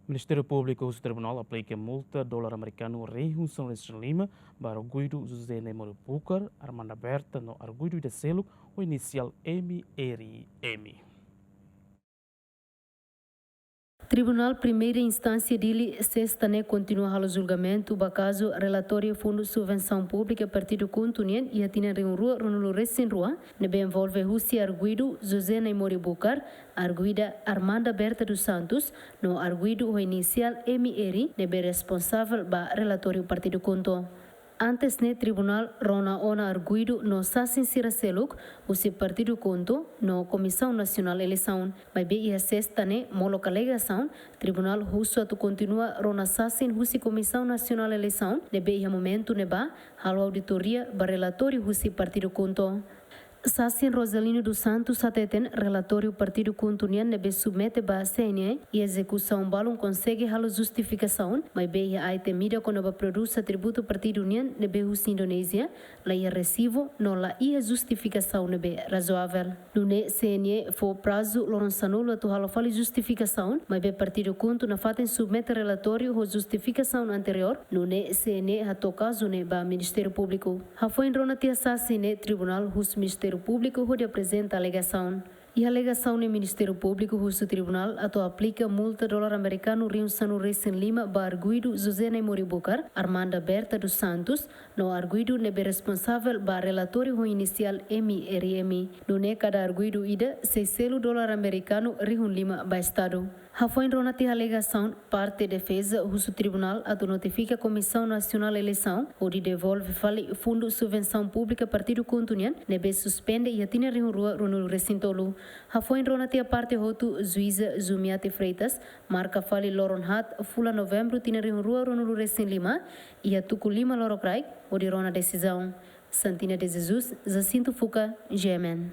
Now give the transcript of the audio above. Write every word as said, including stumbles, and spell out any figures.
Ministériu Públiku husu Tribunál aplika multa dolar amerikanu rihun sanulu-resin-lima ba arguidu José Naimori Bucar, Armanda Berta no arguidu ida seluk ho inisiál M R M. Tribunál Primeira Instánsia Dili, sesta ne'e kontinua halo julgamentu ba kazu relatóriu Fundu Subvensaun Públika Partidu KHUNTO nian iha tinan rihun rua ruanulu-resin-rua, ne'ebé envolve husi arguidu José Naimori Bucar, arguida Armanda Berta dos Santos, no arguidu ho inisiál M R, ne'ebé responsavel ba relatóriu Partidu KHUNTO. Antes ne'e, tribunál rona ona arguidu no sasin sira seluk husi Partidu KHUNTO no Komisaun Nasionál Eleisaun. Maibé iha sesta ne'e, molok alegasaun, tribunál husu atu kontinua rona sasin husi Komisaun Nasionál Eleisaun, ne'ebé iha momentu ne'ebá halo auditoria ba relatóriu husi Partidu KHUNTO. Sasin Roselino dos Santos hateten relatóriu Partidu KHUNTO nian ne'ebé submete ba C N E iha ezekusaun balun konsege halo justifikasaun, maibé iha item ida kona-ba produtu atributu partidu nian ne'ebé husi Indonézia, la iha resibu no la iha justifikasaun ne'ebé razoavel. Nune'e C N E fó prazu loron sanulu atu halo fali justifikasaun, maibé Partidu KHUNTO nafatin submete relatóriu ho justifikasaun anteriór, nune'e C N E hato'o kazu ne'e ba Ministériu Públiku. Hafoin rona tiha sasin ne'e, tribunál husu Ministériu Públiku hodi aprezenta alegasaun. Iha alegasaun ne'e, Ministériu Públiku husu tribunál atu aplika multa dolar amerikanu rihun sanulu-resin-lima ba arguidu José Naimori Bucar, Armanda Berta dos Santos, no arguidu ne'ebé responsavel ba relatóriu ho inisiál M R M. Nune'e kada arguidu ida sei selu dolar amerikanu rihun lima ba Estadu. Hafoin rona tiha alegasaun, parte defeza husu tribunál atu notifika Komisaun Nasionál Eleisaun hodi devolve fali Fundu Subvensaun Públika Partidu KHUNTO nian ne'ebé suspende iha tinan rihun rua ruanulu-resin-tolu. Hafoin rona tiha parte hotu, juíza Zumiati Freitas marka fali loron haat, fulan Novembru tinan rihun rua ruanulu-resin-lima, iha tuku lima lorokraik hodi rona desizaun. Santina de Jesus, Jacinto Fuca, G M N.